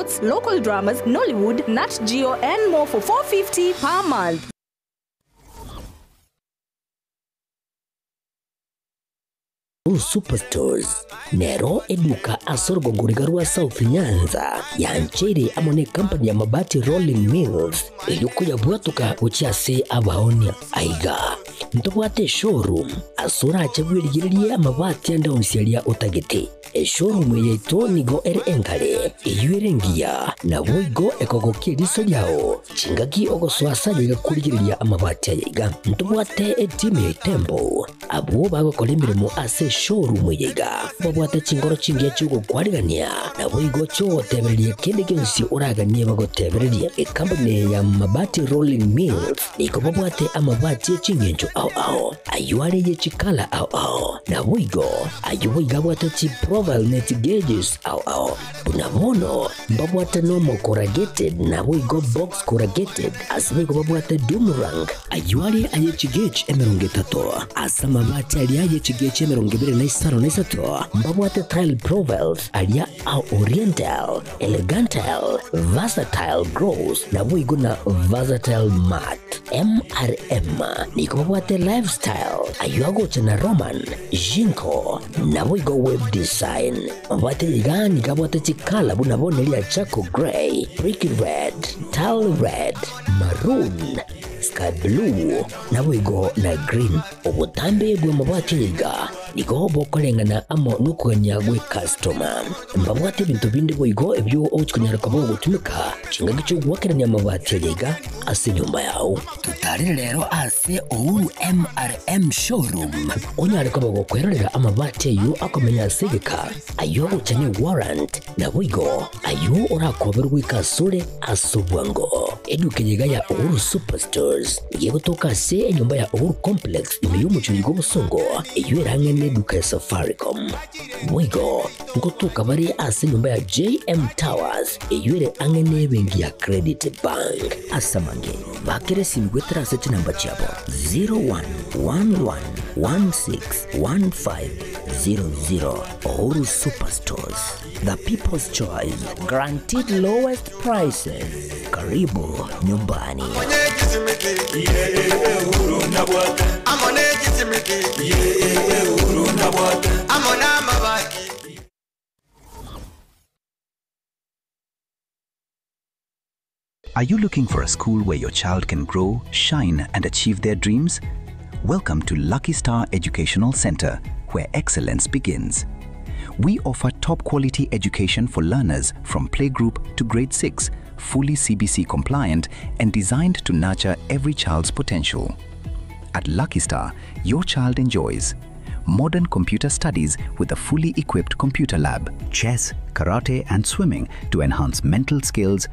Sports, local dramas, Nollywood, Nat Geo and more for 450 per month. Superstores nero eduka asorgongorigarwa South Nyanza yanchere amone company ya Mabati Rolling Mills eyukuya bwatuka uchiase abaonia aiga ntobwate showroom asora achabwirigirie amabati anda onsiaria utagete eshowroom yetu nigo ere engale eyuerengia na boigo ekogokie riso lyao chingaki ogoswasa yegakurigiria amabati ayega ntobwate etime etembo abo bagokora emirimo ase showroom yega babwate chingoro chingia chugo kwarigania na boigo chotebereria kende gionsi oraganie bagotebereria ekampani ya Mabati Rolling Mills niko babwate amabati chingencho ao ao ayuare ye chikala ao ao na boigo ayuiga bwate chi profile net gauges ao ao bunabono babwate normal corrugated na boigo box corrugated asiboigo babwate doomerang ayuare aye chigauge emerongo etato asamabati aliaye chigauge emerongo ibere na isano na isato mbabwate tile profiles alia au oriental elegantal versatile gross na boigo na versatile mat MRM niko babwate lifestyle ayuagocha na Roman Jinko na boigo web design mabati igani kabwate chikala bunabonelia charcoal gray, brick red, tile red, maroon, sky blue na boigo na green. Obutambe bwa mabati iga niko bokolengana amo nukuganya gwe customer mbabwate bintu bindi boigo ebyo ochukunyara kabo gutumika chinga gicho gwakeranya mabati iga ase nyumba yao. Tutarire lero ase Uhuru MRM showroom onyare kabo gokwerera amabati ayo akomenya segeka ayo guchane warrant na boigo ayo orakoberwa ikasure asobwango eduke ya Uhuru Superstores yegotoka se enyumba ya Uhuru Complex imeyumuchurigo busongo eyo neduka ya Safaricom boigo ngotoka bari ase nyumba ya JM Towers eyure angene bengi ya Credit Bank asamange bakere simgwetra ase namba chabo 0111161500. Uhuru Superstores, the people's choice, guaranteed lowest prices. Karibu nyumbani. Are you looking for a school where your child can grow, shine, and achieve their dreams? Welcome to Lucky Star Educational Center, where excellence begins. We offer top quality education for learners from playgroup to grade 6, fully CBC compliant and designed to nurture every child's potential. At Lucky Star, your child enjoys modern computer studies with a fully equipped computer lab, chess, karate, and swimming to enhance mental skills,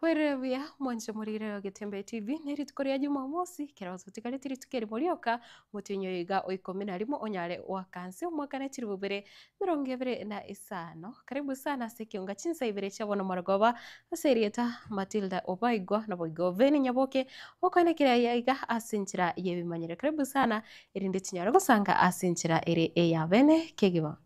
Werevia mwanje murire Getembe TV nerituko ria Jumamosi kerazo tikareti ritukeri morioka mutinyo iga o 11 onyare wa kansi omwaka na 2025. Karibu sana sekionga chinsa ibere cha bono maragoba aserieta Matilda Obaigwa na Boigo Veni Nyaboke okonekera yaiga asinchira yebimanyire. Karibu sana erinde chinyaro gosanga asinchira ere eya bene kegiba.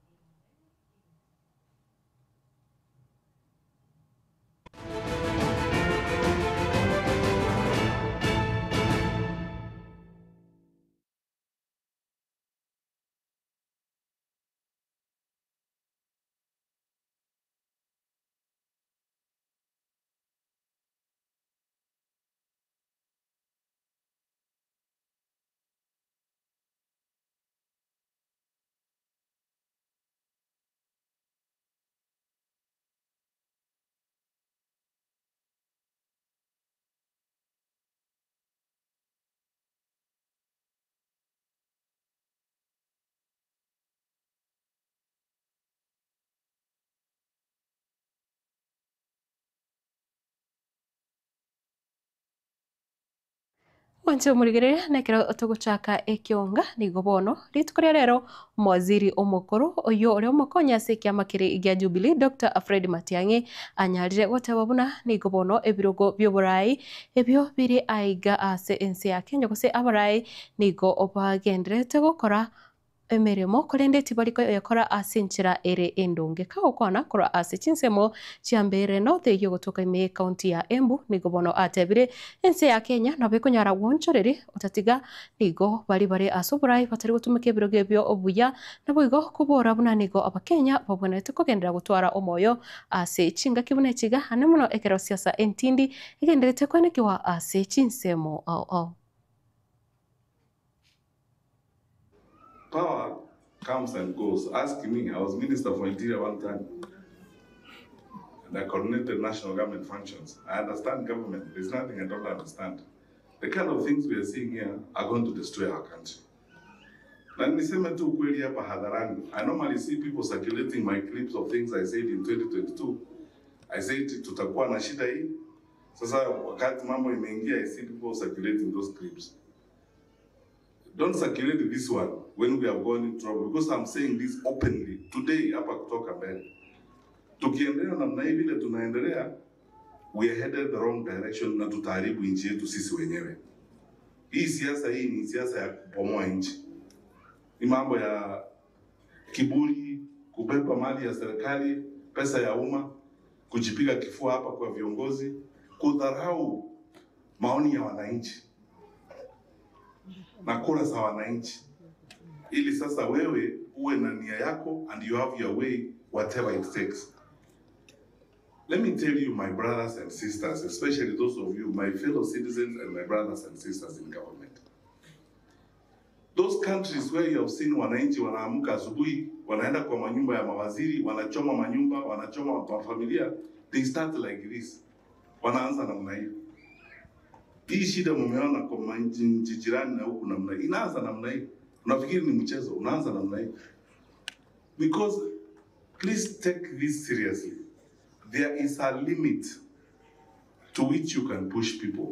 Mwanche omurigerere nekero togochaka ekionga nigo bono rituko ria rero mwaziri omokoro oyo ore omokonya ase ekiama kere gia Jubilee Dr. Fred Matiang'i anyarire goteba buna nigo bono ebirogo bioborai ebio biri aiga ase ense ya Kenya gose abarai nigo obagenderete gokora emeremo korende tibariko yakora ase enchera ere endonge kagokwana korwa ase chinsemo chiambere north eyo gotoka ime county ya Embu nigo bono atebire ense ya Kenya nabo ekonyara gwonchoreri otatiga nigo bari bare ase oborai batari gotumeka ebirogo ebio obuya nabo igo kobora buna nigo abakenya babwenerete kogendera gotwara omoyo ase chingaki buna echiga ane mono ekero siasa entindi egenderete kwenekiwa ase chinsemo ao ao. Power comes and goes. Ask me, I was Minister for Interior one time, and I coordinated national government functions. I understand government. There's nothing I don't understand. The kind of things we are seeing here are going to destroy our country. Na niseme tu ukweli hapa hadharani. I normally see people circulating my clips of things I said in 2022. I said tutakuwa na shida hii. Sasa wakati mambo imeingia, I see people circulating those clips. Don't circulate this one when we have gone in trouble, because I'm saying this openly today hapa kutoka mbele. Tukiendelea namna hii vile tunaendelea, we are headed the wrong direction na tutaharibu nchi yetu sisi wenyewe. Hii siasa hii ni siasa ya kubomoa nchi. Ni mambo ya kiburi, kubeba mali ya serikali, pesa ya umma, kujipiga kifua hapa kwa viongozi, kudharau maoni ya wananchi na kura za wananchi, ili sasa wewe uwe na nia yako and you have your way whatever it takes. Let me tell you, my brothers and sisters, especially those of you, my fellow citizens and my brothers and sisters in government. Those countries where you have seen wananchi wanaamuka asubuhi, wanaenda kwa manyumba ya mawaziri, wanachoma manyumba, wanachoma mafamilia, they start like this. Wanaanza namna hiyo. Hii shida mumeona kwa nchi jirani na huku namna hii, inaanza namna hii. Unafikiri ni mchezo, unaanza namna hii. Because please take this seriously. There is a limit to which you can push people.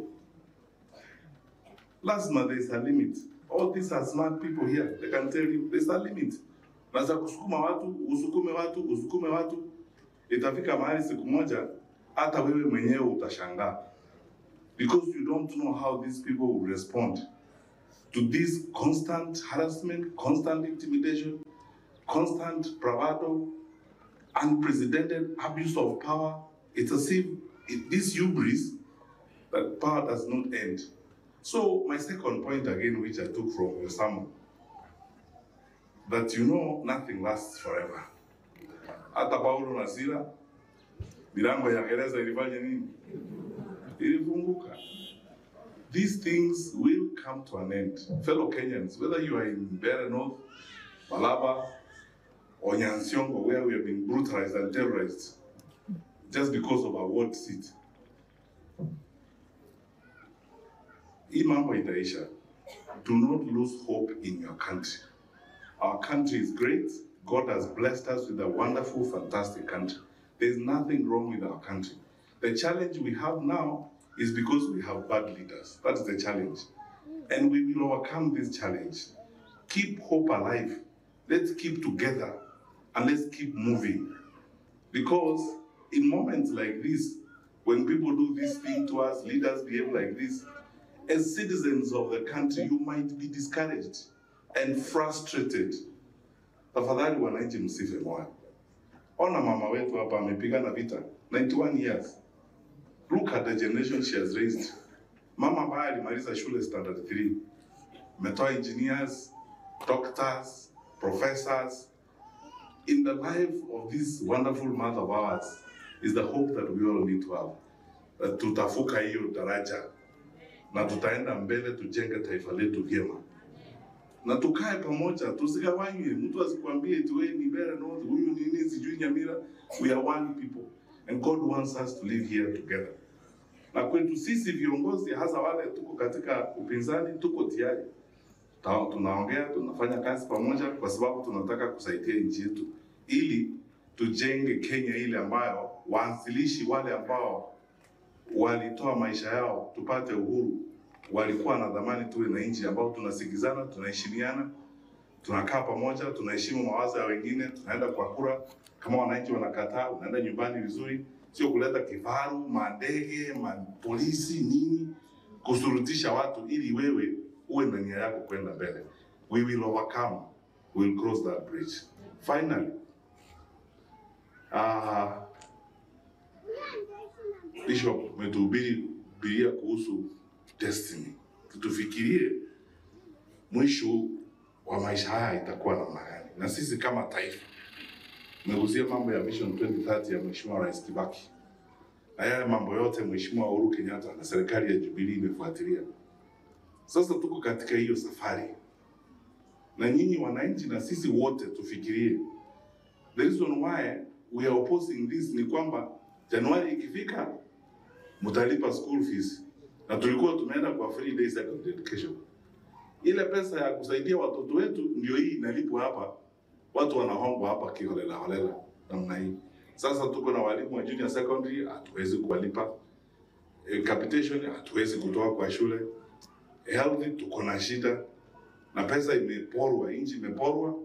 Lazima there is a limit. All these are smart people here. They can tell you there's a limit. Unaweza kusukuma watu, usukume watu, usukume watu. Itafika mahali siku moja hata wewe mwenyewe utashangaa. Because you don't know how these people will respond to this constant harassment, constant intimidation, constant bravado, unprecedented abuse of power. It's as if this hubris that power does not end. So my second point again, which I took from your sermon, that you know nothing lasts forever. Hata Paulo na Sila, milango ya gereza ilifanya nini? Ilifunguka. These things will come to an end. Fellow Kenyans, whether you are in Mbeere North, Malaba, or Nyansiongo, where we have been brutalized and terrorized just because of our ward seat. Hii mambo itaisha. Do not lose hope in your country. Our country is great. God has blessed us with a wonderful, fantastic country. There's nothing wrong with our country. The challenge we have now is because we have bad leaders. That's the challenge. And we will overcome this challenge. Keep hope alive. Let's keep together and let's keep moving. Because in moments like this, when people do this thing to us, leaders behave like this, as citizens of the country, you might be discouraged and frustrated. Tafadhali wananchi msife moyo. Ona mama wetu hapa amepigana vita 91 years. Look at the generation she has raised. Mama ambaye alimaliza shule standard 3. Ametoa engineers, doctors, professors. In the life of this wonderful mother of ours is the hope that we all need to have. That tutavuka hiyo daraja na tutaenda mbele, tujenge taifa letu vyema. Na tukae pamoja, tusigawanywe. Mtu asikwambie eti wewe ni Mbeere North, huyu nini, sijui Nyamira. We are one people and God wants us to live here together. Na kwetu sisi viongozi, hasa wale tuko katika upinzani, tuko tayari. Tunaongea, tunafanya kazi pamoja kwa sababu tunataka kusaidia nchi yetu ili tujenge Kenya ile ambayo waanzilishi wale ambao walitoa maisha yao tupate uhuru walikuwa na dhamani. Tuwe na nchi ambayo tunasikizana, tunaheshimiana, tunakaa pamoja, tunaheshimu mawazo ya wengine, tunaenda kwa kura. Kama wananchi wanakataa, unaenda nyumbani vizuri, sio kuleta kifaru, mandege, polisi nini, kusurutisha watu ili wewe uwe na nia yako kwenda mbele. We will overcome. We will cross that bridge. Finally, Bishop umetuhubiri Biblia kuhusu destiny. Tufikirie mwisho wa maisha haya itakuwa namna gani. Na sisi kama taifa, umegusia mambo ya Vision 2030 ya Mheshimiwa Rais Kibaki. Na yale mambo yote Mheshimiwa Uhuru Kenyatta na serikali ya Jubilee imefuatilia. Sasa tuko katika hiyo safari. Na nyinyi wananchi na sisi wote tufikirie. The reason why we are opposing this ni kwamba Januari ikifika mtalipa school fees. Na tulikuwa tumeenda kwa free day secondary education. Ile pesa ya kusaidia watoto wetu ndio hii inalipwa hapa. Watu wanahongwa hapa kiholela holela namna hii. Sasa tuko na walimu wa junior secondary hatuwezi kuwalipa. Capitation hatuwezi kutoa kwa shule. Health tuko na shida. Na pesa imeporwa, nchi imeporwa.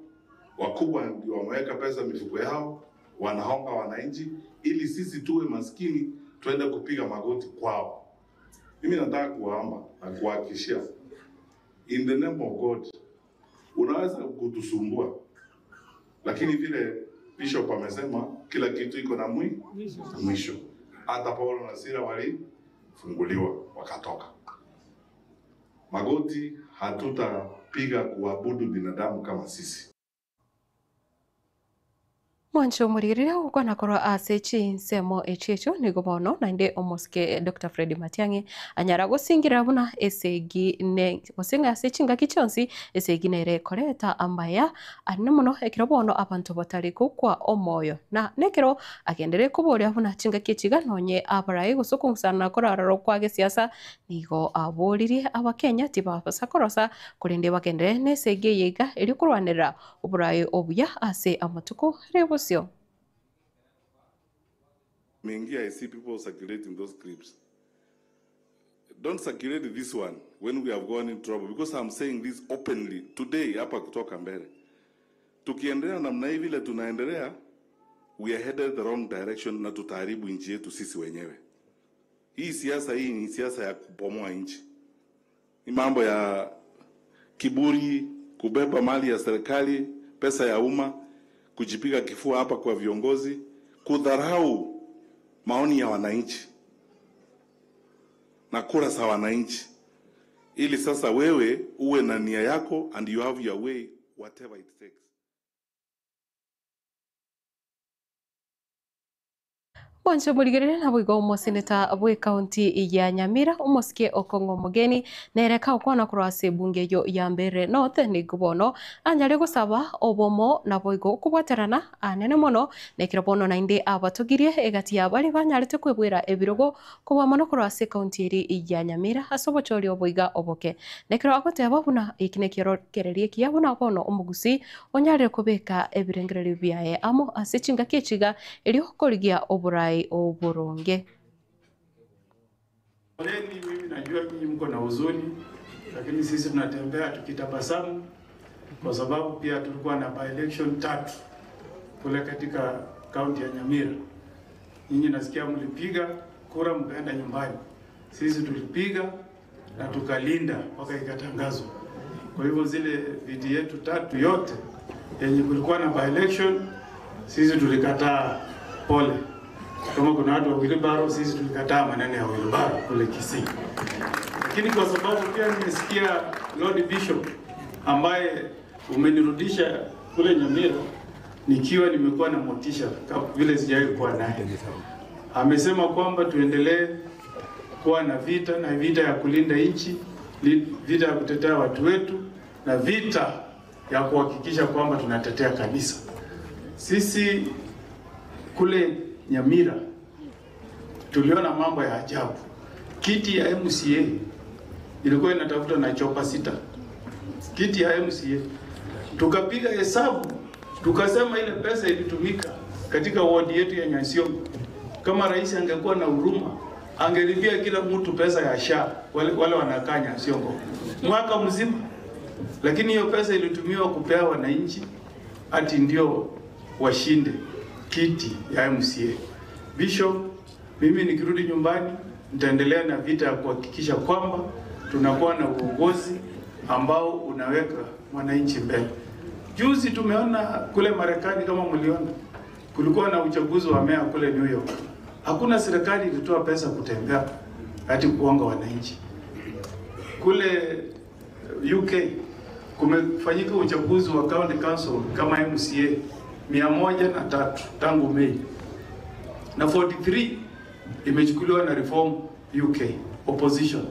Wakubwa ndio wameweka pesa mifuko yao, wanahonga wananchi ili sisi tuwe maskini tuende kupiga magoti kwao. Mimi nataka kuwaomba na kuhakikishia, in the name of God, unaweza kutusumbua, lakini vile Bishop amesema kila kitu iko na mwisho. Hata Paulo na Sila walifunguliwa wakatoka. Magoti hatutapiga kuabudu binadamu kama sisi. Mwancho muririra ukwana korwa ase chinsemo echecho nigo bono nainde omoske Dr. Fred Matiang'i anyara gosingira buna esegi ne gosinga ase chingaki chonsi esegi nere koreta ambaya anene mono ekero bono abantu batari kwa omoyo na nekero agendere kuboria buna chingaki echiga nonye abarai gosokong'usana koraroro kwa gesiasa nigo aboririe abakenya tibabasa korosa korende bagendere nesegi eyeiga eri korwanera oborai obuya ase amatuko rebo. Mengi, I see people circulating those clips. Don't circulate this one when we have gone in trouble, because I'm saying this openly today hapa kutoka mbele. Tukiendelea namna hii vile tunaendelea, we are headed the wrong direction na tutaharibu nchi yetu sisi wenyewe. Hii siasa hii ni siasa ya kubomoa nchi. Ni mambo ya kiburi, kubeba mali ya serikali, pesa ya umma, kujipiga kifua hapa kwa viongozi, kudharau maoni ya wananchi na kura za wananchi, ili sasa wewe uwe na nia yako and you have your way whatever it takes. Mwancho muligerere na bwigo omoseneta bwe county ya Nyamira omosike Okong'o Mogeni nereka okwana korwa ase ebunge yo ya Mbeere North nigo bono anyare gosaba obomo na boigo okobwaterana anene mono nekero bono nainde abatogirie egati ya bari banyarete kwebwera ebirogo kobwa mono korwa ase county eri ya Nyamira ase obochori oboiga oboke nekero agoteba buna iki nekiorokererie kiya buna bono omogusi onyarire kobeka ebirengererio biaye amo ase chingaki echiga eri okorigia oborai oboronge. Poleni, mimi najua nyinyi mko na huzuni, lakini sisi tunatembea tukitabasamu kwa sababu pia tulikuwa na by-election 3 kule katika kaunti ya Nyamira. Nyinyi nasikia mlipiga kura mkaenda nyumbani. Sisi tulipiga na tukalinda mpaka ikatangazwa. Kwa hivyo zile viti yetu 3 yote yenye kulikuwa na by-election sisi tulikataa. Pole. Kama kuna watu wa wheelbarrow, sisi tulikataa maneno ya wheelbarrow kule Kisii. Lakini kwa sababu pia nimesikia Lord Bishop ambaye umenirudisha kule Nyamira nikiwa nimekuwa na motisha vile sijawahi kuwa naye. Amesema kwamba tuendelee kuwa na vita, na vita ya kulinda nchi, vita ya kutetea watu wetu, na vita ya kuhakikisha kwamba tunatetea kanisa. Sisi kule Nyamira tuliona mambo ya ajabu. Kiti ya MCA ilikuwa inatafutwa na chopa 6. Kiti ya MCA tukapiga hesabu, tukasema ile pesa ilitumika katika ward yetu ya Nyansiongo, kama rais angekuwa na huruma angelipia kila mtu pesa ya SHA wale wanakaa Nyansiongo mwaka mzima. Lakini hiyo pesa ilitumiwa kupea wananchi ati ndio washinde kiti ya MCA. Bishop, mimi nikirudi nyumbani nitaendelea na vita ya kuhakikisha kwamba tunakuwa na uongozi ambao unaweka mwananchi mbele. Juzi tumeona kule Marekani, kama mliona, kulikuwa na uchaguzi wa meya kule New York. Hakuna serikali ilitoa pesa kutembea hadi kuonga wananchi. Kule UK kumefanyika uchaguzi wa county council kama MCA 103 tangu Mei, na 43 imechukuliwa na Reform UK opposition.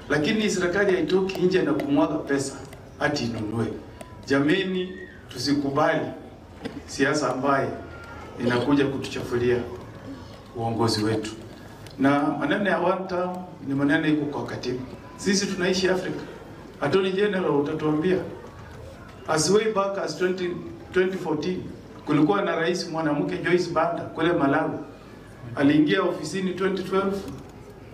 Lakini serikali haitoki nje na kumwaga pesa ati inunue. Jameni, tusikubali siasa ambaye inakuja kutuchafulia uongozi wetu. Na maneno ya one term ni maneno iko kwa katiba. Sisi tunaishi Afrika. Attorney General utatuambia, as way back as 2014 kulikuwa na rais mwanamke Joyce Banda kule Malawi. Aliingia ofisini 2012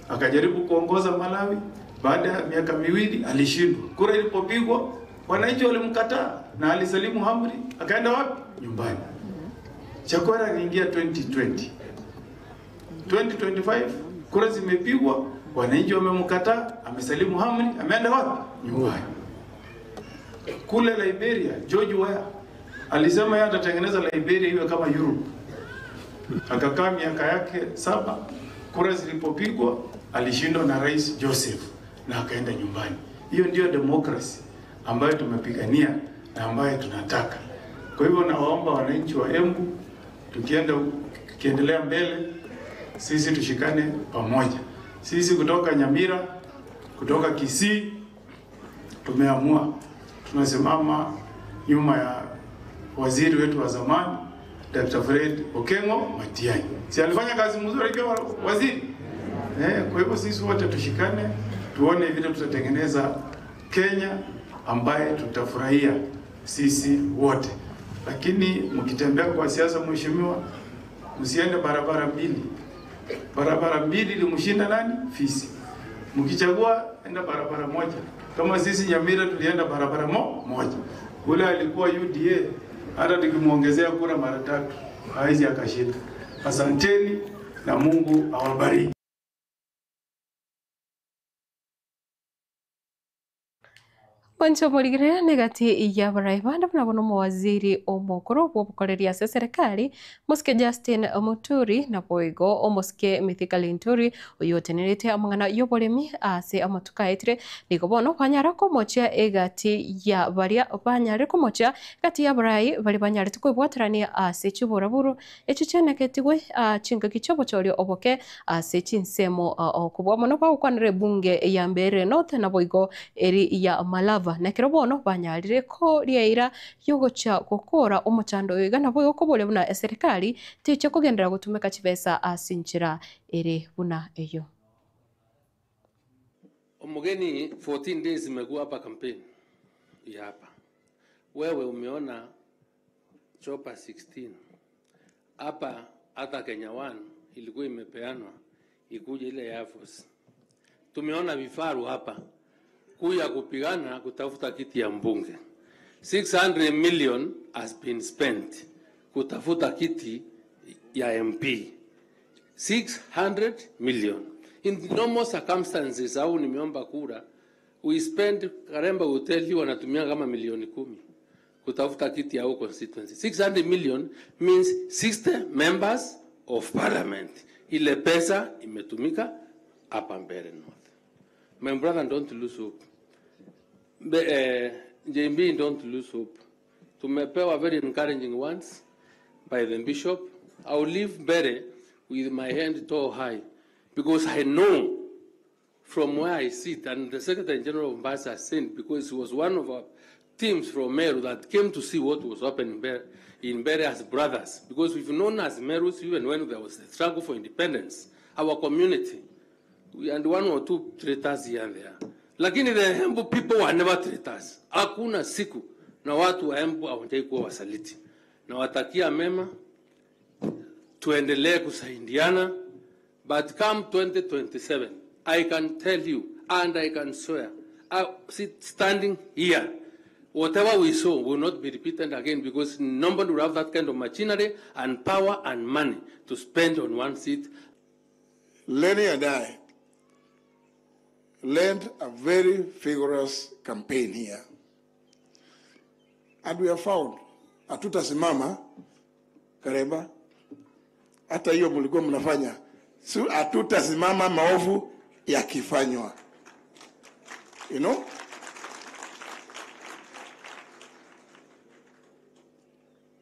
akajaribu kuongoza Malawi. Baada ya miaka miwili alishindwa. Kura ilipopigwa wananchi walimkataa na alisalimu amri, akaenda wapi? Nyumbani. Chakwera aliingia 2020. 2025 kura zimepigwa, wananchi wamemkataa, amesalimu amri, ameenda wapi? Nyumbani. Kule Liberia, George Weah alisema yeye atatengeneza Liberia iwe kama Europe. Akakaa miaka yake 7, kura zilipopigwa alishindwa na Rais Joseph na akaenda nyumbani. Hiyo ndio democracy ambayo tumepigania na ambayo tunataka. Kwa hivyo nawaomba wananchi wa Embu, tukiendelea mbele sisi tushikane pamoja. Sisi kutoka Nyamira, kutoka Kisii tumeamua tunasimama nyuma ya waziri wetu wa zamani Dr. Fred Okengo Matiang'i. Si alifanya kazi mzuri akiwa waziri? Kwa hivyo sisi wote tushikane, tuone vile tutatengeneza Kenya ambaye tutafurahia sisi wote. Lakini mkitembea kwa siasa, mheshimiwa, msiende barabara mbili. Barabara mbili ilimshinda nani? Fisi. Mkichagua enda barabara moja. Kama sisi Nyamira tulienda barabara moja. Ule alikuwa UDA, hata tukimuongezea kura mara 3 hawezi akashinda. Asanteni na Mungu awabariki. Wancho muligire negati ya baraibanda nabono mowaziri omokoro bwobukoreria ase serikali Mosike Justin Muturi na boigo omosike Mithika Linturi oyotenerete amang'ana yoboremi ase amatuka aetire nigo bono banyara komochia egati ya baria banyare komochia egati ya barai bari banyarete kwebwaterania ase chiboraburu echi cheneketigwe chingaki chobochorio oboke ase chinsemo okobwa mono bagokwanere bunge ya Mbeere North na boigo eri ya Malava na kero bono banyarire ko rieira yogocha gokora omochando oiga nabo yokobore buna eserikali tiche kugendera gutumeka chibesa asinchira ere buna eyo. Omugeni 14 days imekuwa hapa campaign ya hapa. Wewe umeona chopa 16 hapa, hata Kenya 1 ilikuwa imepeanwa ikuje ile ya Air Force Tumeona vifaru hapa kuya kupigana kutafuta kiti ya mbunge. 600 million has been spent kutafuta kiti ya MP. 600 million. In normal circumstances, au nimeomba kura, we spend, Karemba will tell you, wanatumia kama milioni 10 kutafuta kiti ya constituency. 600 million means 60 members of parliament. Ile pesa imetumika hapa Mbeere North. My brother, don't lose hope. JB, don't lose hope. Tumepewa very encouraging ones by the bishop. I will leave Mbeere with my hand tall high, because I know from where I sit, and the Secretary General of Mombasa sent, because he was one of our teams from Meru that came to see what was happening in Mbeere as brothers, because we've known as Merus even when there was the struggle for independence, our community, and one or two traitors here and there. Lakini the Embu people were never traitors. Hakuna siku na watu wa Embu hawajai kuwa wasaliti. Na watakia mema, tuendelee kusaidiana, but come 2027, I can tell you and I can swear, I sit standing here, whatever we saw will not be repeated again, because nobody will have that kind of machinery and power and money to spend on one seat. Lenny and I led a very vigorous campaign here. And we have found, hatutasimama, Karemba, hata hiyo mlikuwa mnafanya, hatutasimama maovu yakifanywa. You know?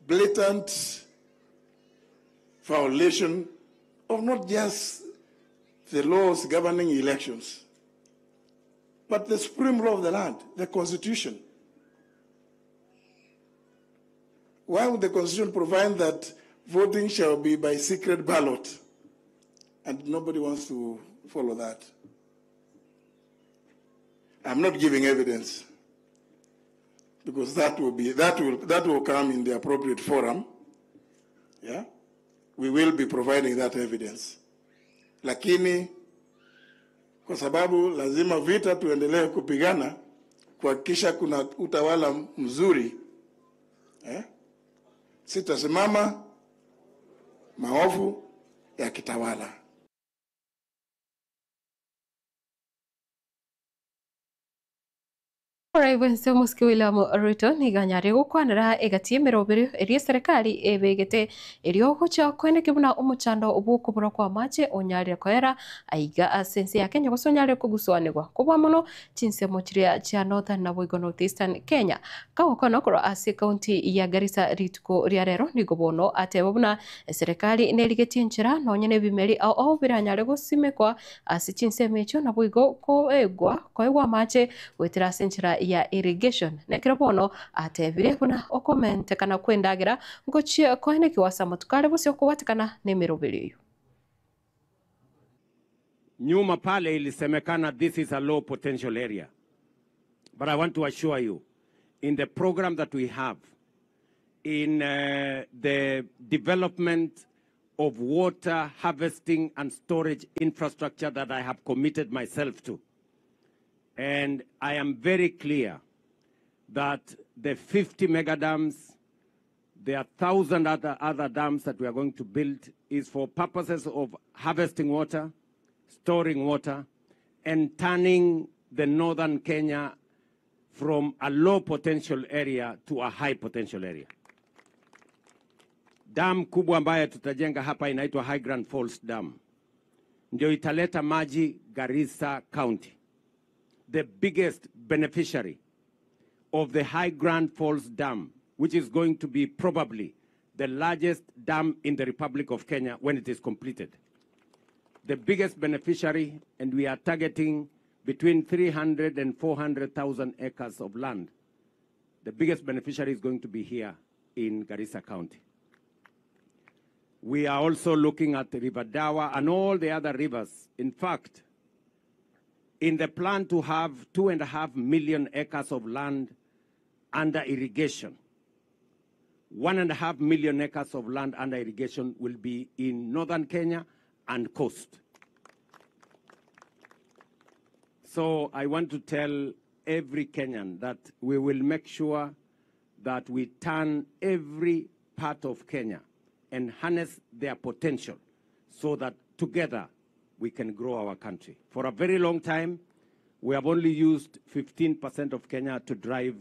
Blatant violation of not just the laws governing elections, but the supreme law of the land, the Constitution. Why would the Constitution provide that voting shall be by secret ballot? And nobody wants to follow that. I'm not giving evidence, because that will come in the appropriate forum. Yeah? We will be providing that evidence. Lakini kwa sababu lazima vita tuendelee kupigana kuhakikisha kuna utawala mzuri, eh? Sitasimama maovu ya kitawala. Orai Muski William Ruto niganyare gukwanira egatie mirobiri eri serikali ebegete eri ogocha kwene kibuna omuchando obukubura kwa mache onyarire koera aiga asense ya Kenya gosonyarire kuguswanirwa kubwa muno chinsemo chiria chia Northern na Boigo North Eastern Kenya kawakona koro ase county ya Garissa rituko ria rero nigobono atebo buna serikali nerigetie nchira nonye bimeri au au biranyare gosimekwa ase chinsemo echo na boigo koegwa koegwa mache wetira ase nchira ya irrigation nekirobono atebire buna okomente kana kwendagira ngochie koene kiwasa mutukale bose okuwatikana nemirobiriyo. Nyuma pale ilisemekana this is a low potential area, but I want to assure you in the program that we have in the development of water harvesting and storage infrastructure that I have committed myself to. And I am very clear that the 50 mega dams, there are 1,000 other dams that we are going to build, is for purposes of harvesting water, storing water, and turning the northern Kenya from a low potential area to a high potential area. Dam kubwa ambayo tutajenga hapa inaitwa High Grand Falls Dam. Ndio italeta maji Garissa County. The biggest beneficiary of the High Grand Falls Dam, which is going to be probably the largest dam in the Republic of Kenya when it is completed. The biggest beneficiary, and we are targeting between 300 and 400,000 acres of land. The biggest beneficiary is going to be here in Garissa County. We are also looking at the River Dawa and all the other rivers. In fact, in the plan to have 2.5 million acres of land under irrigation, 1.5 million acres of land under irrigation will be in northern Kenya and coast. So I want to tell every Kenyan that we will make sure that we turn every part of Kenya and harness their potential so that together we can grow our country. For a very long time, we have only used 15% of Kenya to drive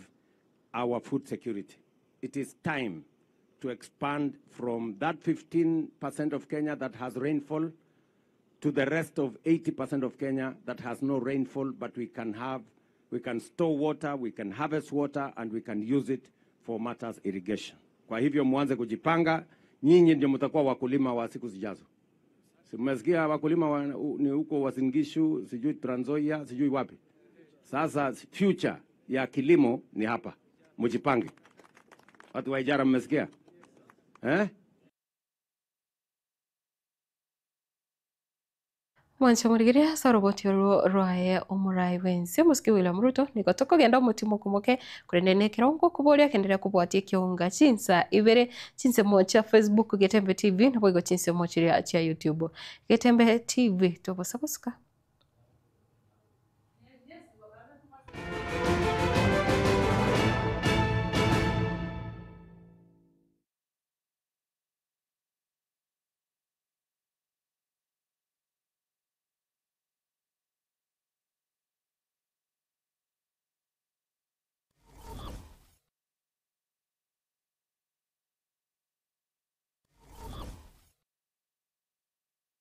our food security. It is time to expand from that 15% of Kenya that has rainfall to the rest of 80% of Kenya that has no rainfall, but we can store water, we can harvest water, and we can use it for matters irrigation. Kwa hivyo muanze kujipanga, nyinyi ndio mtakuwa wakulima wa siku zijazo. Si mmesikia wakulima ni huko Uasin Gishu, sijui Trans Nzoia, sijui wapi. Sasa future ya kilimo ni hapa. Mjipange. Watu wa Ijara mmesikia? Eh? Mwancho murigiria soroboti rwaye omurai wense musiki William Ruto niko tokogenda omutimo kumoke kurendene kirongo kuboria kendelea kubwatia kionga chinsa ibere chinse mocha Facebook Getembe TV na boigo chinse mochiria cha YouTube Getembe TV tobosabusuka.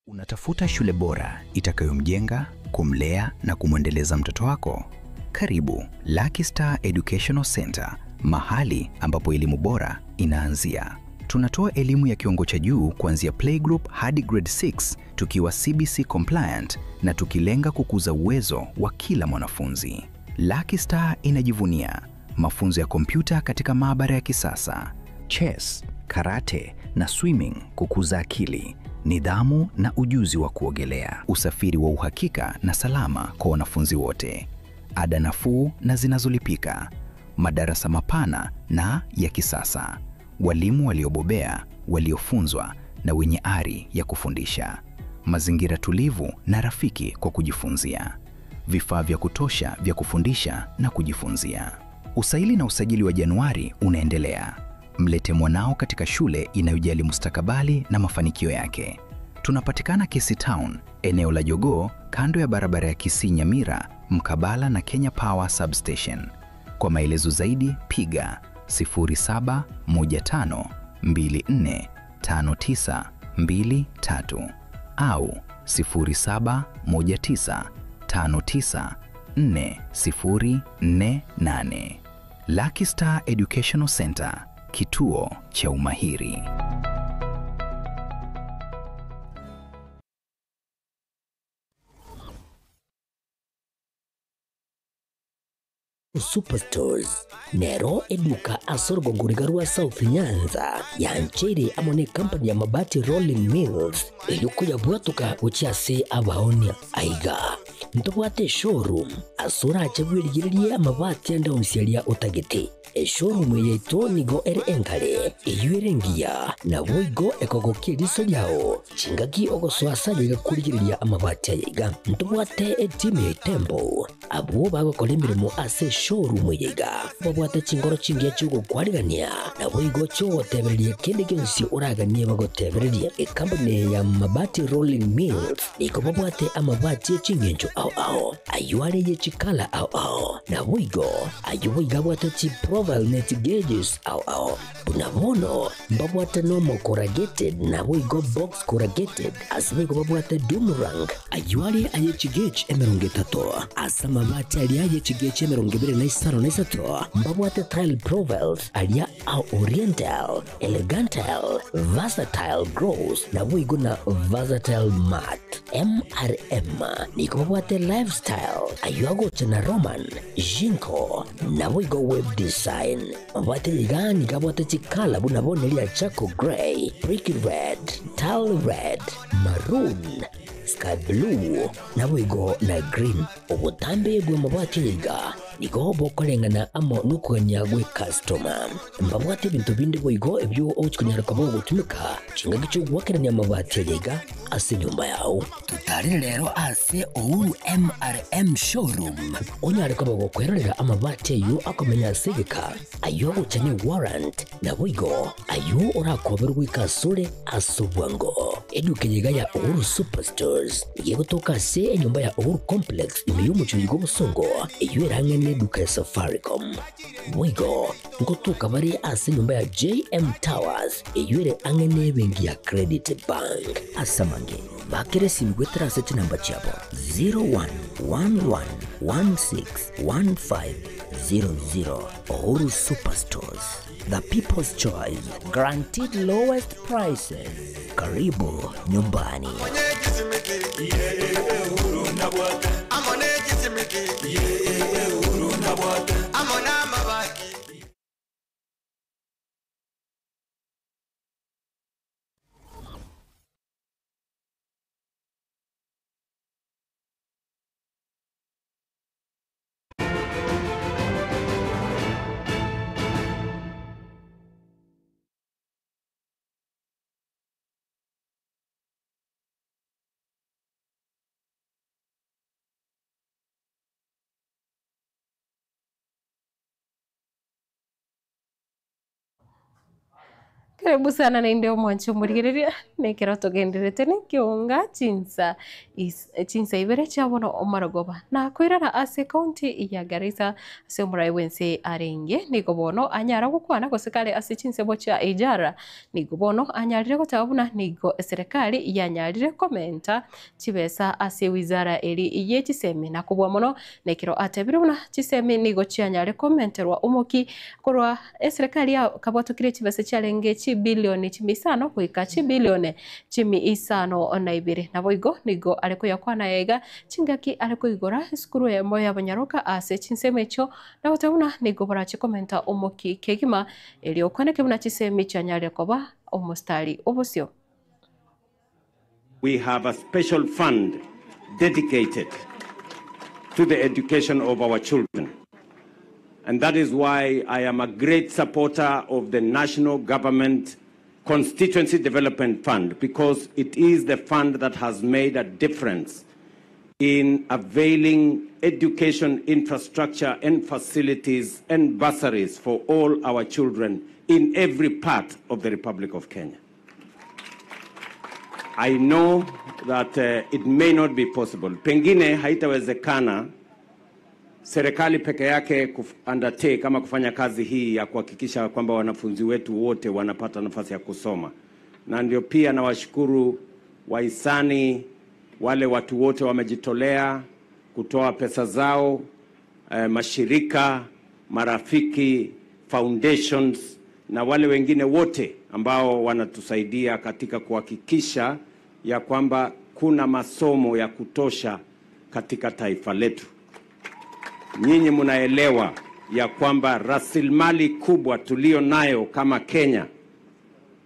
Unatafuta shule bora itakayomjenga, kumlea na kumwendeleza mtoto wako? Karibu Lucky Star Educational Center, mahali ambapo elimu bora inaanzia. Tunatoa elimu ya kiwango cha juu kuanzia playgroup hadi grade 6, tukiwa CBC compliant na tukilenga kukuza uwezo wa kila mwanafunzi. Lucky Star inajivunia mafunzo ya kompyuta katika maabara ya kisasa, chess, karate na swimming kukuza akili, nidhamu na ujuzi wa kuogelea, usafiri wa uhakika na salama kwa wanafunzi wote, ada nafuu na zinazolipika, madarasa mapana na ya kisasa, walimu waliobobea, waliofunzwa na wenye ari ya kufundisha, mazingira tulivu na rafiki kwa kujifunzia, vifaa vya kutosha vya kufundisha na kujifunzia. Usaili na usajili wa Januari unaendelea. Mlete mwanao katika shule inayojali mustakabali na mafanikio yake. Tunapatikana Kisii Town, eneo la Jogoo, kando ya barabara ya Kisii Nyamira, mkabala na Kenya Power Substation. Kwa maelezo zaidi piga 0715245923 au 0719594048. Lucky Star Educational Center, kituo cha umahiri. Superstores nero eduka asorgongorigarwa South Nyanza yanchere amone company ya Mabati Rolling Mills ilikuya bwatuka uchiase abaonia aiga ntobwate showroom asura chebwirigiririe amabati anda onsiaria utagete showroom yetu nigo ere enkare eyuerengia na boigo ekogokiriso lyao chingaki ogoswasa kurigiria amabati ayiga ntobwate etime tembo abo bagokora emirimo ase showroom yiga babwate chingoro chingia chugokwarigania na boigo chogotebereria kende gionsi oraganie bagotebereria ekampani ya Mabati Rolling Mills niko babwate amabati chingencho ao ao ayuare ye chikala ao ao na boigo ayo babwate chi profile net gauges ao ao bunabono babwate normal corrugated na boigo box corrugated asibe babwate doom rank ayuare aye chigauge emerongo etato asa mabati ali aye chigauge emerongo ibere na isano na isato babwate tile profiles alia au oriental elegantal versatile gross na boigo na versatile matte MRM niko babwate lifestyle ayuago na Roman Jinko na boigo web design babwate ligani kabwate chikala bunabone lia charcoal gray, brick red, tile red, maroon, sky blue naboigo na green. Obotambe bwa mabati yiga nigo bokorengana amo nukuganya gwe customer. Mbabwate bintu bindi boigo ebyo ochikunyara kabo gotumika chingaki chogwakerania mabati yiga ase nyumba yao. Tutarire lero ase Uhuru MRM showroom onyare kabo gokwerera amabati ayo akomenya segeka ayo gochanye warrant naboigo ayo orakoberwa ikasore asobwango. Eduka yiga ya Uhuru Superstores yegotoka se enyumba ya Uhuru Complex imiyumucho yigo busongo eyo erangene duka ya Safaricom. Boigo ngotoka bari ase nyumba ya JM Towers eyure angene bengi ya Credit Bank. Asamange bakere simgwetra ase chinamba chabo 0111161500. Uhuru Superstores, the people's choice, guaranteed lowest prices. Karibu nyumbani. Karibu sana na ndio mwancho murigereria nekero tugenderete ni kionga chinsa is chinsa ibere chabono omarogoba na kwirana ase county ya Garissa ase omurai wense arenge nigo bono anyara gukwana gosekale ase chinse bocha ijara nigo bono anyarire gotabuna nigo serikali yanyarire komenta chibesa ase wizara eri iye chisemi na kubwa mono nekero atebiruna chisemi nigo chianyare komenterwa omoki korwa serikali ya kabwatukire chibesa charenge bilioni chimisano kuika chibilioni chimi isano na ibiri na boigo nigo ariko yakwana yega chingaki ariko igora sukuru ya moya banyaroka ase chinsemecho na gotabuna nigo barachi komenta omoki kegima eri okwaneke buna chisemi chanyare koba omostari obosio. We have a special fund dedicated to the education of our children. And that is why I am a great supporter of the National Government Constituency Development Fund, because it is the fund that has made a difference in availing education infrastructure and facilities and bursaries for all our children in every part of the Republic of Kenya. I know that it may not be possible. Pengine haitawezekana serikali peke yake undertake kama kufanya kazi hii ya kuhakikisha kwamba wanafunzi wetu wote wanapata nafasi ya kusoma. Na ndio pia nawashukuru wahisani, wale watu wote wamejitolea kutoa pesa zao, mashirika, marafiki, foundations na wale wengine wote ambao wanatusaidia katika kuhakikisha ya kwamba kuna masomo ya kutosha katika taifa letu. Nyinyi mnaelewa ya kwamba rasilimali kubwa tulio nayo kama Kenya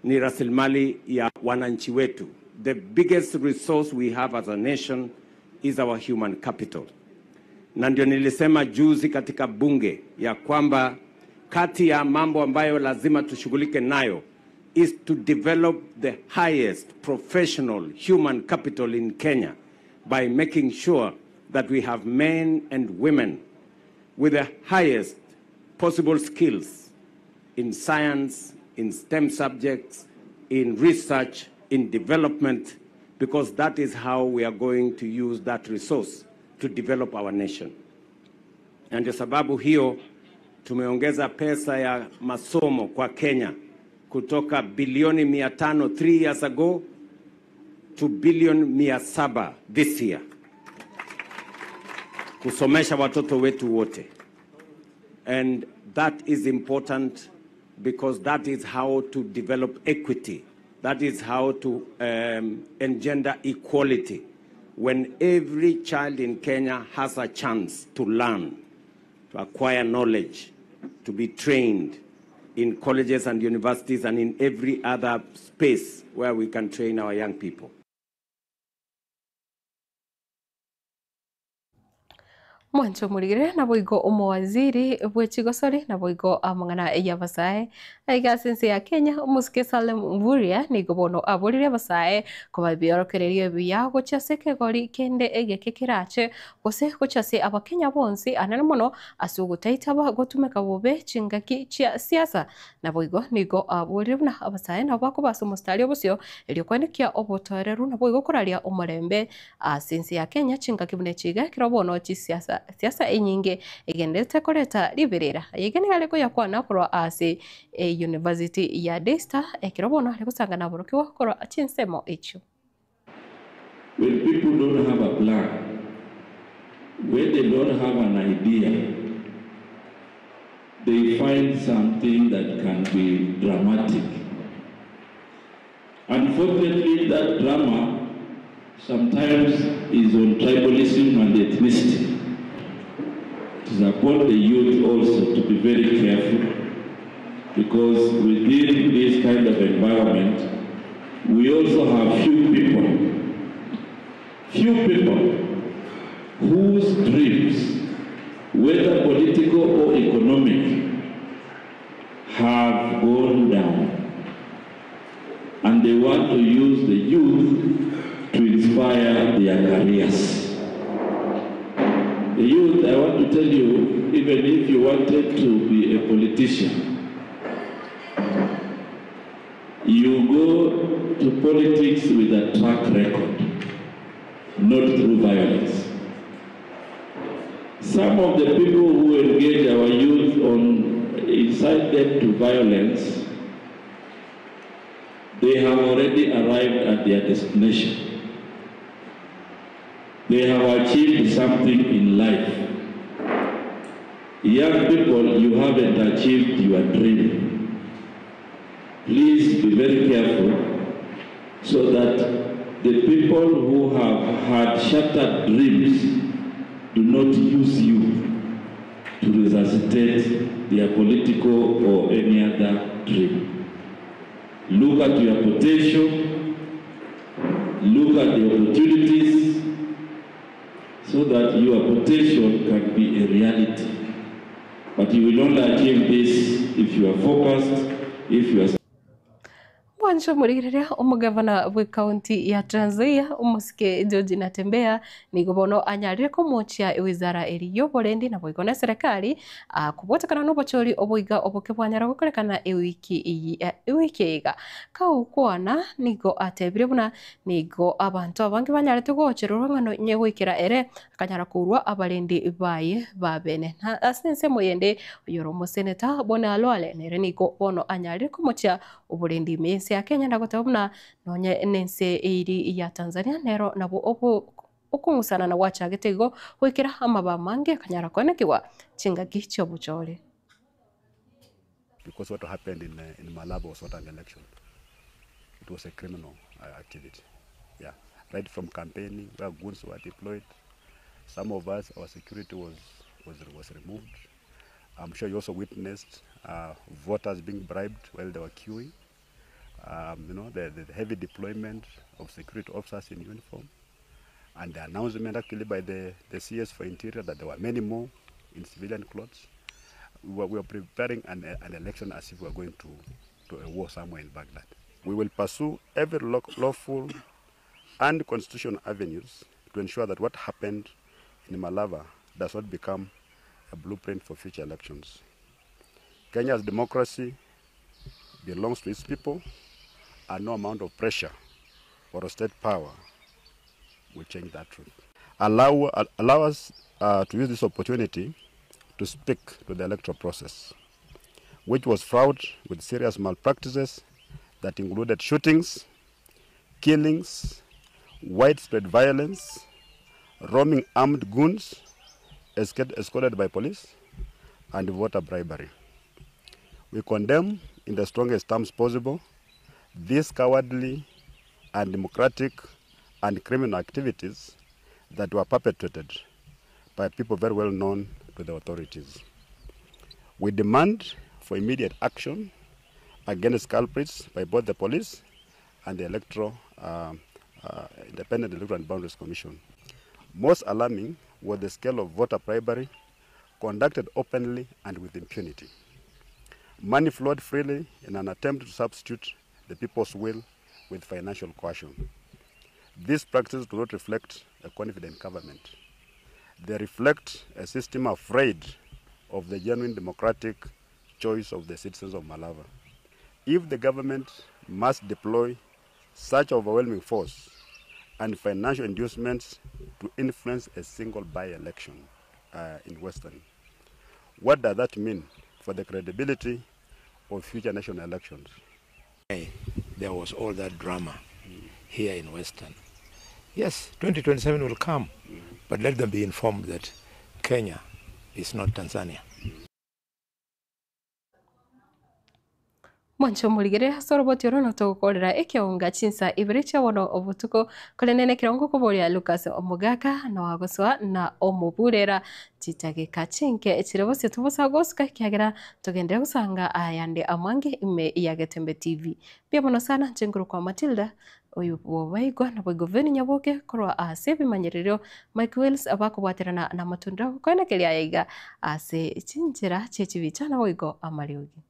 ni rasilimali ya wananchi wetu. The biggest resource we have as a nation is our human capital. Na ndio nilisema juzi katika bunge ya kwamba kati ya mambo ambayo lazima tushughulike nayo is to develop the highest professional human capital in Kenya by making sure that we have men and women with the highest possible skills in science, in STEM subjects, in research, in development, because that is how we are going to use that resource to develop our nation. Na ndio sababu hiyo tumeongeza pesa ya masomo kwa Kenya kutoka bilioni 500 3 years ago to bilioni 700 this year, kusomesha watoto wetu wote. And that is important because that is how to develop equity. That is how to engender equality. When every child in Kenya has a chance to learn, to acquire knowledge, to be trained in colleges and universities and in every other space where we can train our young people. Mwancho muligire na boigo omowaziri bwechigosori na boigo amang'ana y'abasae aiga sense ya Kenya omusike Salem Mvurya nigo bono aborire abasae koba biorokererio ebiya gochia ase ekegori kende egeke kerache gose gochia ase abakenya bonsi anene mono ase ogotaitaba gotumeka bobe chingaki chia siasa na boigo nigo aborire buna abasae nabo bakobasa omostari obosio erio kwanekia obotoereru na boigo koraria omorembe ase ense ya Kenya chingaki buna echiga ekero bono chisiasa siasa enyinge egendete koreta riberera yegene ariko yakwana korwa ase University ya Daystar ekero bono ari gusangana borokiwa korwa chinsemo echo. When people don't have a plan, when they don't have an idea, they find something that can be dramatic. Unfortunately, that drama sometimes is on tribalism and ethnicity. It is upon the youth also to be very careful, because within this kind of environment, we also have few people whose dreams, whether political or economic, have gone down. And they want to use the youth to inspire their careers. The youth, I want to tell you, even if you wanted to be a politician, you go to politics with a track record, not through violence. Some of the people who engage our youth on incite them to violence, they have already arrived at their destination. They have achieved something in life. Young people, you haven't achieved your dream. Please be very careful so that the people who have had shattered dreams do not use you to resuscitate their political or any other dream. Look at your potential, look at the opportunities, so that your potential can be a reality. But you will only achieve this if you are focused, if you are. Mwancho murigiriria omugavana bwe county ya Trans Nzoia omusike George Natembeya nigo bono anyarire komochia ewizara eri y'oborendi na boigo na serikali kubotekana n'obochori oboiga oboke bwanyara gokorekana ewiki iga kaukwana nigo atebire buna nigo abantu abange banyarete gochererwa ng'ano nyegoikera ere akanyara kurwa abarendi baye babene ase ensemo yende oyoro omoseneta Bona Alwale nere nigo bono anyarire komochia oborendi mense ya Kenya ndagoteba nonye nense iri ya Tanzania nero nabo obo okungusana na wachagete igo gwikira amaba mange kanyara konekiwa chingaki chobuchore. Because what happened in Malaba was not an election. It was a criminal activity. Yeah, right from campaigning where goons were deployed. Some of us, our security was removed. I'm sure you also witnessed voters being bribed while they were queuing. You know, the heavy deployment of security officers in uniform, and the announcement actually by the CS for Interior that there were many more in civilian clothes. We were preparing an election as if we were going to a war somewhere in Baghdad. We will pursue every lawful and constitutional avenues to ensure that what happened in Malava does not become a blueprint for future elections. Kenya's democracy belongs to its people, and no amount of pressure or state power will change that truth. Allow us to use this opportunity to speak to the electoral process, which was fraught with serious malpractices that included shootings, killings, widespread violence, roaming armed goons escorted by police, and voter bribery. We condemn in the strongest terms possible these cowardly, undemocratic, and criminal activities that were perpetrated by people very well known to the authorities. We demand for immediate action against culprits by both the police and the Independent Electoral and Boundaries Commission. Most alarming was the scale of voter bribery conducted openly and with impunity. Money flowed freely in an attempt to substitute the people's will with financial coercion. These practices do not reflect a confident government. They reflect a system afraid of the genuine democratic choice of the citizens of Malava. If the government must deploy such overwhelming force and financial inducements to influence a single by-election in Western, what does that mean for the credibility of future national elections? There was all that drama here in Western. Yes, 2027 will come, but let them be informed that Kenya is not Tanzania. Mwancho muligere soroboti orono togukorera ekionga chinsa ibere chiabono obutuko kolenene kirongo koboria Lucas Omugaka na wagoswa na omuburera chitageka chinke chirobose tubosa gosuka kiagera tugendera gusanga ayande amange ime ya Getembe TV. Pia bono sana nchenguru kwa Matilda oyu bobaigwa na bogoveni nyaboke korwa ase bimanyerero Mike Wells abakobwaterana na matunda kwena kelia yaiga ase chinchera chechibicha na boigo amariogi.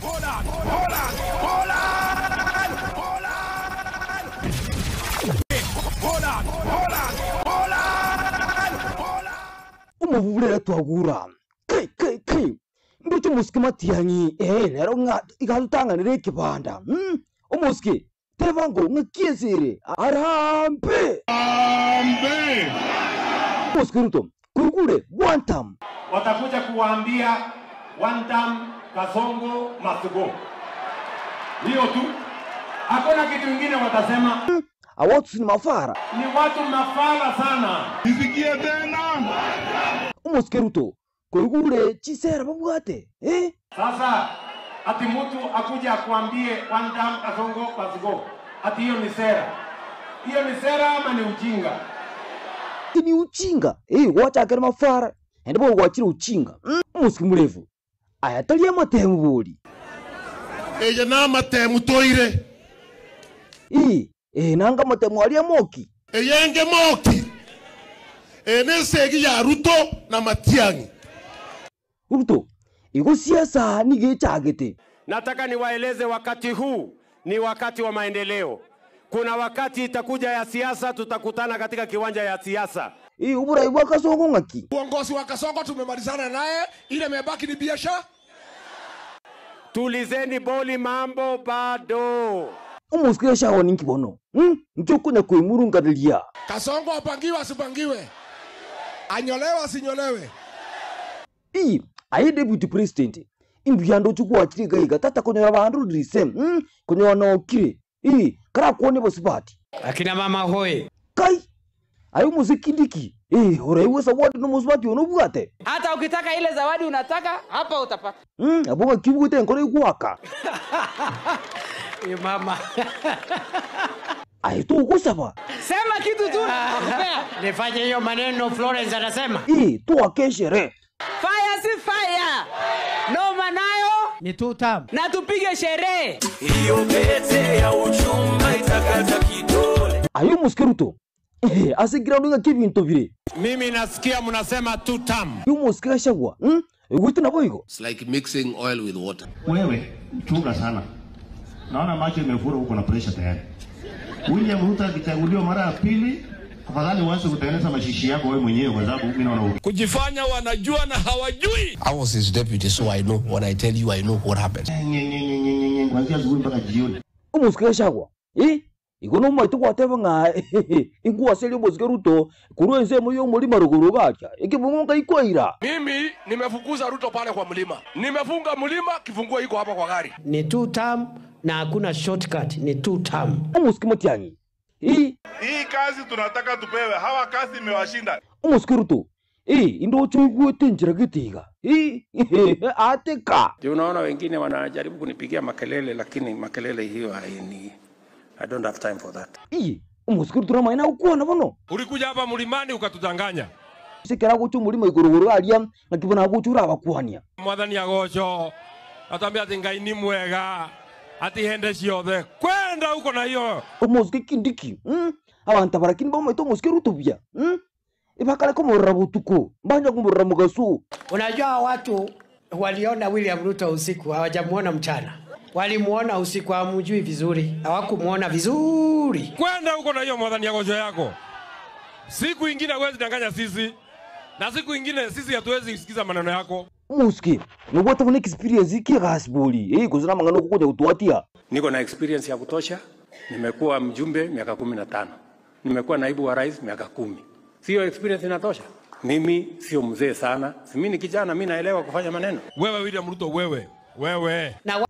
Hold on, hold on, hold on, hold on, hold on, hold on, hold on, hold on. Umuvulera twagura. Kai kai kai. Mbicho musiki matiangi nero nga ikalutanganire kibanda. Umuski tevango ngakiesire. Arambe. Arambe. Musiki Ruto kurukure one time. Watakuja kuwaambia one time Kasongo must go. Hiyo tu. Hakuna kitu kingine watasema. Awatu ni mafara. Ni watu mafara sana. Nisikie tena. Umuski Ruto kurukure chisera babwate. Sasa ati mtu akuja akuambie one time Kasongo must go. Ati hiyo ni sera. Hiyo ni sera ama ni ujinga? Ni ujinga. Wacha akere mafara. Ndipo wachira ujinga. Umuski murefu. Aya talia matemu boli. Eja na matemu toire. Nanga matemu alia moki. Eyenge moki. Enesegi ya Ruto na Matiang'i. Ruto, iko siasa nige chagete. Nataka niwaeleze wakati huu ni wakati wa maendeleo. Kuna wakati itakuja ya siasa, tutakutana katika kiwanja ya siasa. Uburai wa Kasongo ngaki. Uongozi wa Kasongo tumemalizana naye, ile imebaki ni biashara. Tulizeni boli, mambo bado. Umusikia shawo ninki bono. Njokunya kuimurunga. Kasongo apangiwe asipangiwe. Anyolewe asinyolewe. Aye deputy president. Imbuyando chukua chiriga iga tata konyora bandu risem. Konyora no kire. Kara kuone bosibati. Akina mama hoi. Kai. Ayo muziki ndiki. Uraiwe zawadi no musibati onobwate. Hata ukitaka ile zawadi unataka hapa utapata. Aboga kibugute nkore ikuwaka. Mama. Ayo tu ukusaba. Sema kitu tu nakupea. Nifanye hiyo maneno Florence anasema. Tu akeshere. Fire si fire. No manayo ni two term. Na tupige sherehe. Hiyo pete ya uchumba itakata kidole. Ayo muskeruto. Asigira ndinga kibintu bire. Mimi nasikia mnasema two term. Yo muskira shagwa. Ugutu na boigo. It's like mixing oil with water. Wewe chunga sana. Naona macho imefura huko na pressure tayari. William Ruto akichaguliwa mara ya pili, afadhali uanze kutengeneza mashishi yako wewe mwenyewe kwa sababu mimi naona kujifanya wanajua na hawajui. I was his deputy, so I know when I tell you I know what happened. Kuanzia asubuhi mpaka jioni. Umusikira shagwa. Ikono maitu kwateba nga inguwa seli umusikira Ruto kuruenze muyo mulima ruguru gacha. Ikibunga ikwaira. Mimi nimefukuza Ruto pale kwa mlima. Nimefunga mlima, kifunguo iko hapa kwa gari. Ni two term na hakuna shortcut, ni two term. Umusikira Matiang'i. Hii kazi tunataka tupewe, hawa kazi imewashinda. Umusikira Ruto. Indo chungu tinjira gitiga. Ateka. Ndio unaona wengine wanajaribu kunipigia makelele, lakini makelele hiyo haini. I don't have time for that. Umusikira Ruto maina ukuona bono. Ulikuja hapa mlimani ukatudanganya. Sikera guchu mulima iguruguru alia na kibona guchura abakuhania. Mwathani agoco. Atambia ati Ngai ni mwega. Ati hende ciothe. Kweli. Kwenda huko na hiyo. Omosike Kindiki. Abantu barakini bamaite omosike Ruto buya. Ibakale komorora butuko. Mbanja kumorora mugasu. Unajua watu waliona William Ruto usiku, hawajamuona mchana. Walimuona usiku, hawamjui vizuri. Hawakumuona vizuri. Kwenda huko na hiyo mwadhani ya gojo yako. Siku ingine huwezi danganya sisi. Na siku ingine sisi hatuwezi kusikiza maneno yako. Muski, nubwo tubone experience iki gasbuli. Kuzina mangano kukuja kutuatia. Niko na experience ya kutosha. Nimekuwa mjumbe miaka 15. Nimekuwa naibu wa rais miaka 10. Sio experience inatosha? Mimi sio mzee sana. Mimi ni kijana, mimi naelewa kufanya maneno. Wewe William Ruto wewe. Wewe. Na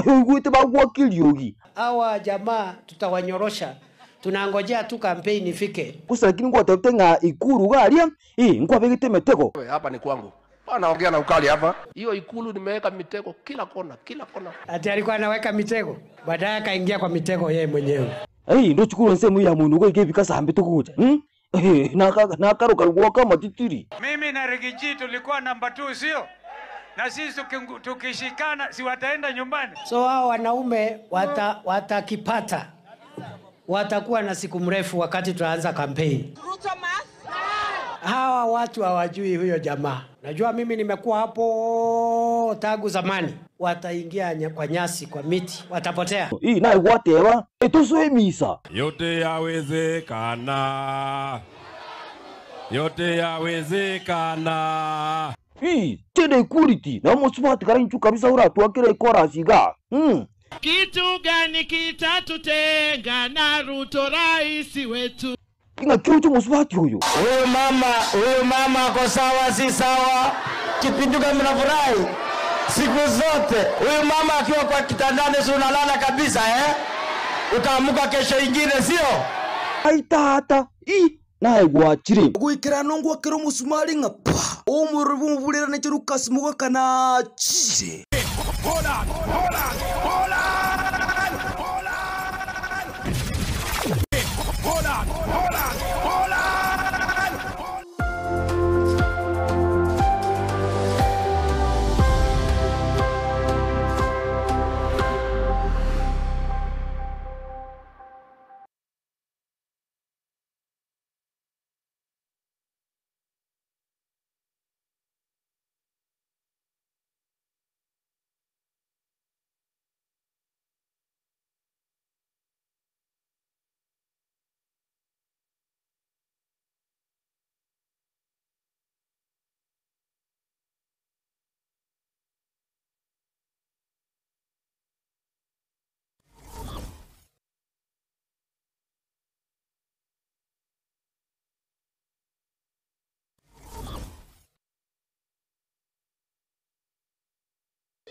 wewe bagwa kiliogi. Hawa jamaa tutawanyorosha. Tunangojea tu campaign ifike. Kusa lakini ngwa tafuta Ikulu garia. Ngwa begete metego. Wewe hapa ni kwangu. Anaongea na ukali hapa. Hiyo Ikulu nimeweka mitego kila kona, kila kona. Ati alikuwa anaweka mitego, baadaye akaingia kwa mitego yeye mwenyewe. Ndo chukuru nsemu ya muntu ngo igebika sambe tukuja. Na karuka rwa kama titiri. Mimi na Rigiji tulikuwa namba 2 sio? Na sisi tukishikana si wataenda nyumbani. So hao wanaume watakipata. Watakuwa na siku mrefu wakati tunaanza campaign. Hawa watu hawajui huyo jamaa. Najua mimi nimekuwa hapo tangu zamani. Wataingia kwa nyasi, kwa miti, watapotea. Na watewa, etosoe misa. Yote yawezekana. Yote yawezekana. Tende equality. Na mosubati karinchu kabisa ura tuakire ikora siga. Kitu gani kitatutenga na Ruto rais wetu? Inga kiucho mosubati huyo. Huyo mama ako sawa si sawa? Kipinduka mnafurahi siku zote. Huyo mama akiwa kwa kitandani si unalala kabisa Utaamuka kesho ingine sio? Ai tata, naye gwachire. Guikira nongwa kero musumari ngapa. Omurubumvulira necheruka kana chire. Hola, hola, hola. Hola, hola, hola.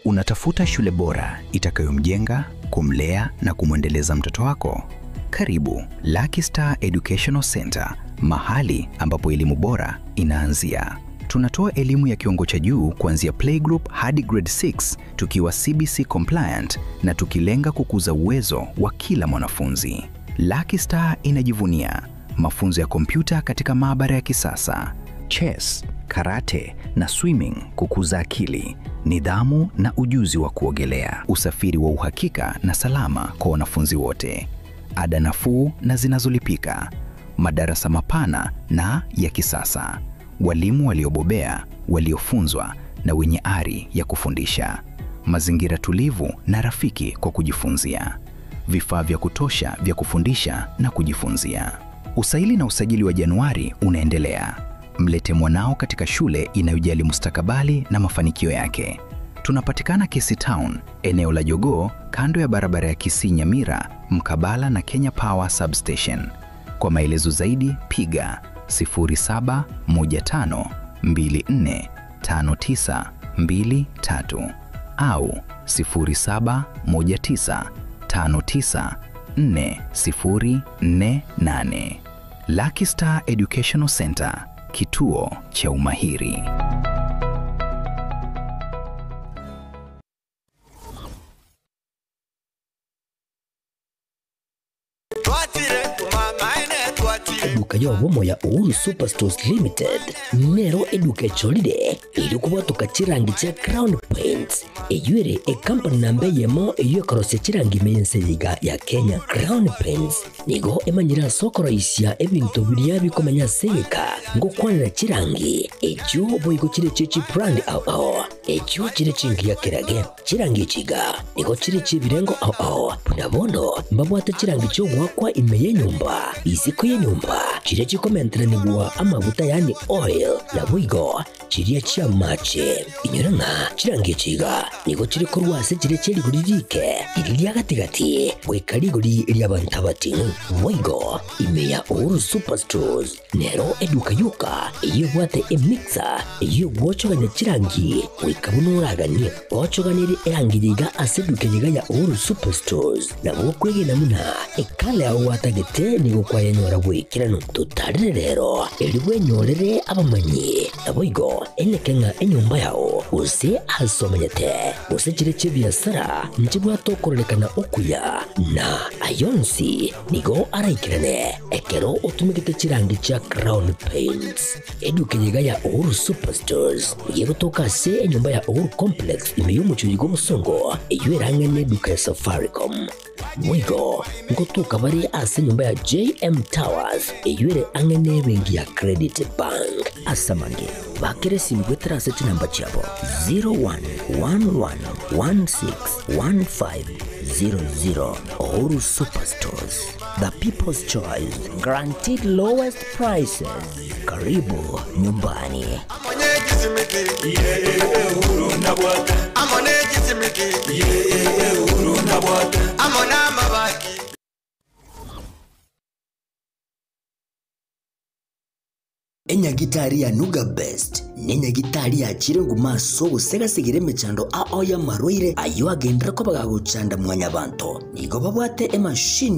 Unatafuta shule bora itakayomjenga, kumlea na kumwendeleza mtoto wako? Karibu Lucky Star Educational Center, mahali ambapo elimu bora inaanzia. Tunatoa elimu ya kiwango cha juu kuanzia playgroup hadi grade 6, tukiwa CBC compliant na tukilenga kukuza uwezo wa kila mwanafunzi. Lucky Star inajivunia mafunzo ya kompyuta katika maabara ya kisasa, chess, karate na swimming kukuza akili, nidhamu na ujuzi wa kuogelea, usafiri wa uhakika na salama kwa wanafunzi wote, ada nafuu na zinazolipika, madarasa mapana na ya kisasa, walimu waliobobea, waliofunzwa na wenye ari ya kufundisha, mazingira tulivu na rafiki kwa kujifunzia, vifaa vya kutosha vya kufundisha na kujifunzia. Usaili na usajili wa Januari unaendelea. Mlete mwanao katika shule inayojali mustakabali na mafanikio yake. Tunapatikana Kisii Town, eneo la Jogoo, kando ya barabara ya Kisii Nyamira, mkabala na Kenya Power Substation. Kwa maelezo zaidi piga 0715245923 au 0719594048. Lucky Star Educational Center, kituo cha umahiri. Duka eduka yobomo ya Uhuru Superstores Limited nero eduka echolire iri kubwatuka chirangi chia Crown Paints eyuere ekampani nambe yemo eyo ekorosia chirangi menseyiga ya Kenya. Crown Paints nigo emanyira sokoroisia ebinto biria bikomenya seyeka ngokwanira chirangi echo boigo chire chichi brand ao ao echo chire chingi ya kerage chirangi chiga nigo chire chibirengo ao ao bunabono mbabwate chirangi chogwakwa ime yenyumba isiko yenyumba chire chikomenteranigwa amabuta yani oil na boigo chiria chia mache inyoranga chirangi chiga nigo chiri korwase chire chiriguri rike iriria gatigati bwekariguri ryabantabati boigo ime ya Uhuru Superstores nero eduka yuka iyo bwate emixer iyo gwochoganya chirangi wikabunuraganie gwochoganire erangi yiga ase eduka yiga ya Uhuru Superstores nabo kwegena muna ekale aho watagete nigo kwayenyora bwikirano tutarire rero eri bwenyorere abamanyi nabo igo enekenga enyumba yao use asomenyete use chire chebiasara nchibwatokorerekana okuya na ayonsi nigo araikirane ekero otumigete chirangi cha Crown Paints eduka yiga ya Uhuru Superstores yegotoka se enyumba ya Uhuru Complex imeyumuchuji gobusongo eyo eduka ya Safaricom mwigo ngotoka bari ase nyumba ya JM Towers eyuere angene bengi ya Credit Bank asamange bakere simgwetra ase chinamba chabo 0111161500. Uhuru Superstores, the people's choice, guaranteed lowest prices. Karibu nyumbani. Enyagitari ya Nuga Best nenyagitari ya chirengu maso gusegasigire emechando ao ya marwaire ayo agendera ko bagagochanda mwanyabanto nigo babwate emashini.